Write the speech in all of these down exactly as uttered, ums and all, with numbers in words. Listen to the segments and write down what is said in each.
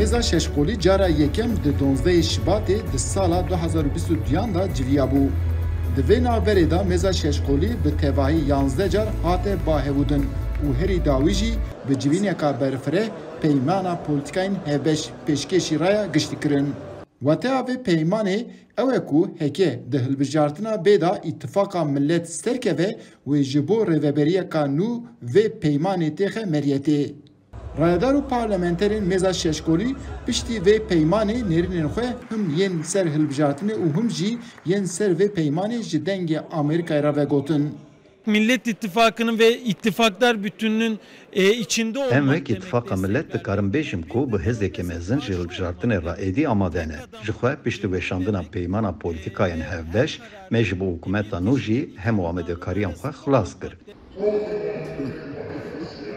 Mêza Şeşqolî cara yekem di donzdehê Şibatê di sala du hazar û bîst û duyan de civiya bû. Di vê navberê de Mêza Şeşqolî bi tevahî yanzdeh car hate bahevûdin û herî dawî jî bi civîneka berfireh Peymana Polîtîkayên Hevbeş pêşkêşî raya giştî kirin. Wateya vê peymanê ew e ku heke di hilbijartina bê de Îtifaqa Milet serkeve, wê ji bo rêveberiyeka nû vê peymanê têxe meriyetê. Rayedar û parlamenterên Mêza Şeşkolî piştî vê peymanê nêrînên xwe him yên ser hilbijartinê û him jî yên ser vê peymanê ji Dengê Amerîkayê re vegotin. Millet İttifakı'nın ve ittifaklar bütününün, e, içinde olmak Em wek demek Îtifaqa Milet desteklenen dikarim bêjim ku bi hêzeke mezin ji hilbijartinê re êdî amade ne. Ji xwe piştî weşandina peymana polîtîkayên hevbeş, me ji bo hikûmeta nû jî hemû amadekariyan xwe xilas kir.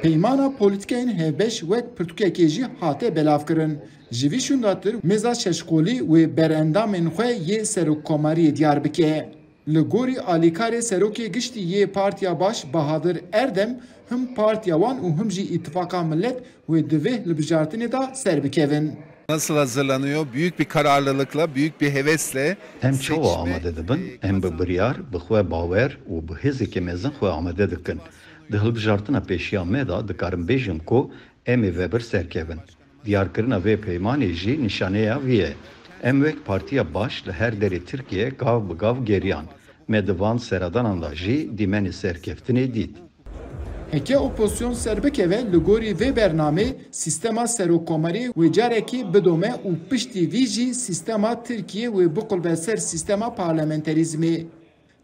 Peymana polîtîkayên hevbeş wek pirtûkekê jî hate belavkirin. Ji vî şûndatir Mêza Şeşkolî wê berendamên xwe yê serokkomariyê diyar bike. Li gorî alîkarê serokê giştî yê Partiya Baş Bahadir Erdem, him partiya wan û him jî Îtifaqa Milet wê di vê hilbijartinê de serbikevin. Nasıl hazırlanıyor? Büyük bir kararlılıkla, büyük bir hevesle Em çawa seçme, amade dibin? e, Em bi kazan- biryar, bi xwe bawer û bi hêzeke mezin xwe amade dikin. Di hilbijartina pêşiya me de dikarim bêjim ku em ê vebir serkevin. Diyarkirina vê peymanê jî nîşaneya vî ye. Em wek Partiya Baş li her derê Tirkiye gav bi gav geriyan. Me di van seradanan de jî dîmenê serkeftinê dît. Heke opozîsyon serbikeve, li gorî vê bernamê sîstema serokkomariyê wê carekê bidome û piştî vî jî sîstema Tirkiyê wê biqulbe ser sîstema parlamenterîzmê.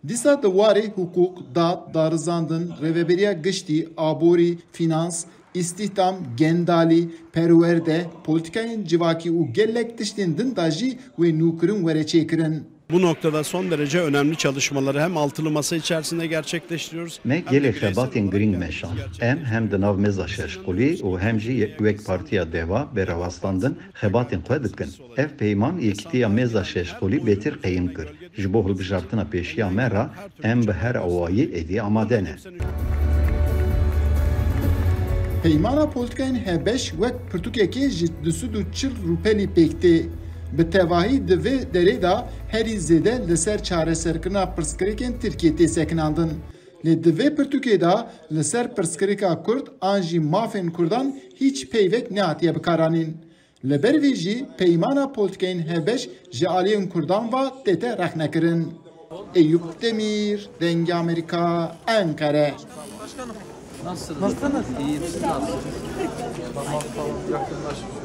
Dîsa di warê hiqûq, dad, darizandin, rêveberiya giştî, aborî, fînans, îstîhdam, gendalî, perwerde, polîtîkayên civakî û gelek tiştên din de jî wê nûkirin were çêkirin. Bu noktada son derece önemli çalışmaları hem altılı masa içerisinde gerçekleştiriyoruz, Me hem de gelê bireysel xebatên olarak girîng gerçekleştiriyoruz. Meşand. Em hem di nav Mêza Şeşqulî û hem jî ye-, wek Partiya Deva Berevastandin xebatên xwe dikin. Ev peyman yekîtiya Mêza Şeşqulî bêtir qeyim kir. Ji bo hilbijartina pêşiya me re em bi her awayî êdî amade ne. Peymana polîtîkayên hevbeş wek pirtûkekê ji du sed û çil rûpelî pêk tê. Bi tevahî di vê derê de herî zêde li ser çareserkirina pirsgirêkên Tirkiyê tê sekinandin. Lê di vê pirtûkê de li ser pirsgirêka Kurd an jî mafên Kurdan hîç peyvek nehatiye bikaranîn. Li ber vê jî peymana polîtîkayên hevbeş ji aliyên Kurdan ve tête rexnekirin. Eyüp Demir, Dengê Amerîka, Enqere. Nasılsınız? İyiyim, siz nasılsınız? Tamam, tamam, yakınlaşın şöyle.